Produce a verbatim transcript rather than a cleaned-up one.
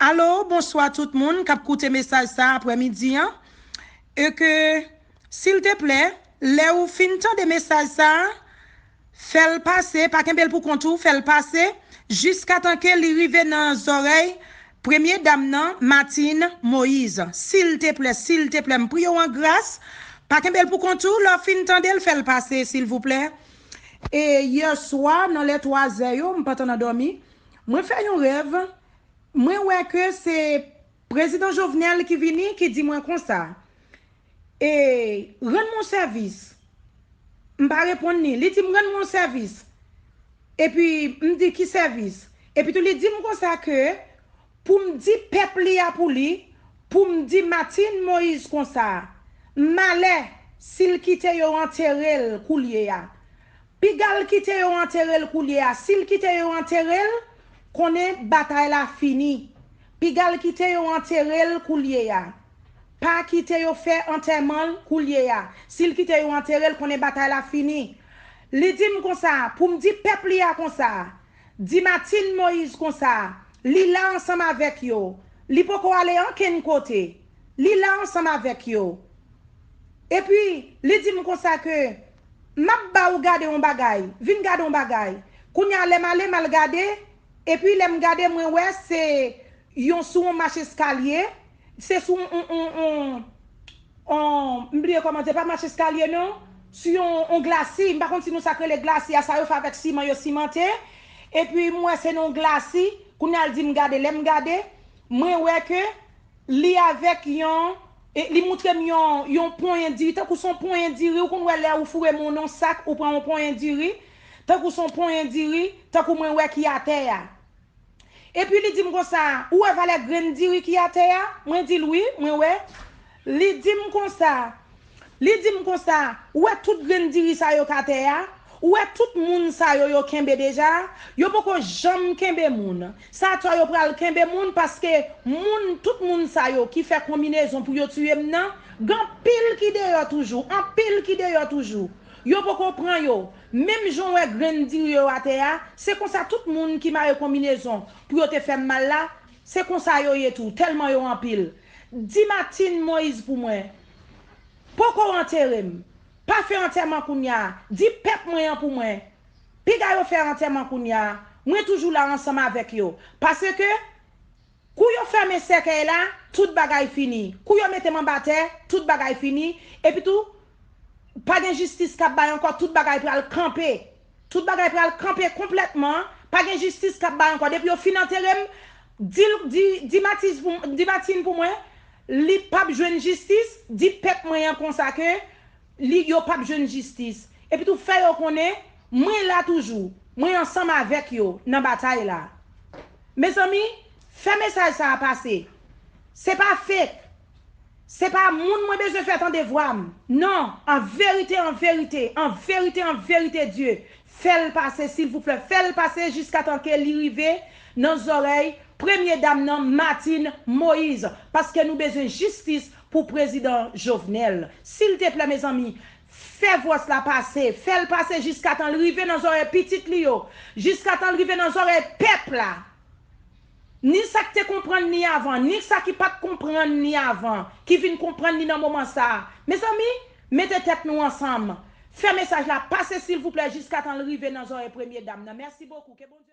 Alo, bonswa tout moun k ap koute mesaj sa aprèmidi an. E ke, silteplè, lè ou fin tande mesaj sa, fè l pase, pa kenbe l pou kont ou, fè l pase, jiskatan ke li rive nan zòrèy premye dam nan, Martine Moïse. Silteplè, silteplè, m priye w an gras, pa kenbe l pou kont ou, lè w fin tande l, fè l pase, silvouplè. E yè swa, nan lè twa zè yo, m pa t ann dòmi, mwen fè yon rèv, mwen wè ke se prezidan Jovenel ki vini, ki di mwen konsa, e, rann mwen sèvis. M pa reponn li. Li di m rann mwen sèvis. Epi m di ki sèvis? Epi tou li di m konsa ke pou m di pèp li a pou li, pou m di Martine Moïse konsa, malè si l kite yo antere l koulye a. Piga l kite yo antere l koulye a. Si l kite yo antere l, konnen batay la fini. Piga l kite yo antere l koulye a. Pa kite yo fè antèman l koulye a. Si l kite yo antere l, konnen batay la fini. Li di m konsa, pou m di pèp li a konsa, di Martine Moïse konsa, li la ansanm avèk yo. Li poko ale ankenn kote. Li la ansanm avèk yo. Epi, li di m konsa ke, m ap ba ou gade yon bagay. Vin gade yon bagay. Kounye a, lè m ale, m al gade. Epi, lè m gade, mwen wè se yon sou yon mach eskalye. Se sou yon, yon, yon, yon, yon, m bliye kòman, se pa mach eskalye non. Sou yon, yon glasi. M pa konn si nou sa k rele glasi a, sa yo fè avèk siman, yo simante. Epi, m wè se nan yon glasi. Kounye a, l di m gade. Lè m gade, mwen wè ke li avèk yon, e, li moutre m yon, yon ponyen diri, tankou se yon ponyen diri, ou konn wè lè ou foure men w nan yon sak, ou pran yon ponyen diri, tankou se yon ponyen diri, tankou mwen wè ki atè a. Epi li di m konsa, ou wè valè grenn diri ki atè a? Mwen di l wi, mwen wè. Li di m konsa, Li di m konsa, ou wè tout grenn diri sa yo k atè a? Ou wè tout moun sa yo, yo kenbe deja? Yo poko janm kenbe moun. Sa atò yo pral kenbe moun paske moun, tout moun sa yo ki fè konbinezon pou yo tiye m nan, gen anpil ki deyò toujou, anpil ki deyò toujou. Yo poko pran yo. Menm jan w wè grenn diri yo atè a, se konsa tout moun ki mare konbinezon pou yo te fè m mal la, se konsa yo ye tou, tèlman yo anpil. Di Martine Moïse pou mwen. Poko antere m. Pa fè antèman kounye a. Di pèp mwen an pou mwen. Piga yo fè antèman kounye a. Mwen toujou la ansanm avèk yo. Paske, kou yo fèmen sèkèy la, tout bagay fini. Kou yo mete m anba tè, tout bagay fini. Epi tou, pa gen jistis k ap bay ankò, tout bagay pral kanpe. Tout bagay pral kanpe konplètman. Pa gen jistis k ap bay ankò. Depi yo fin antere m, di, di, di Matiz pou, di Martine pou mwen, li p ap jwenn jistis, di pèp mwen an konsa ke li, yo p ap jwenn jistis. Epi tou fè yo konnen, mwen la toujou, mwen ansanm avèk yo nan batay la. Mezanmi, fè mesaj sa a pase. Se pa fake. Se pa moun mwen bezwen fè tande vwa m. Non, an verite, an verite, an verite, an verite, Dye, fè l pase, silvouplè, fè l pase jiskatan ke li rive nan zòrèy premye dam nan, Martine Moïse, paske nou bezwen jistis pou prezidan Jovenel. Silteplè, mezanmi, fè vwa sa pase, fè l pase jiskatan l rive nan zòrèy pitit li yo, jiskatan l rive nan zòrèy pèp la. Ni sa k te konprann ni avan, ni sa ki pa t konprann ni avan, ki vin konprann ni nan moman sa a. Mezanmi, mete tèt nou ansanm. Fè mesaj la pase, silvouplè, jiskatan l rive nan zòrèy premye dam nan. Mèsi bokou. Ke Bondye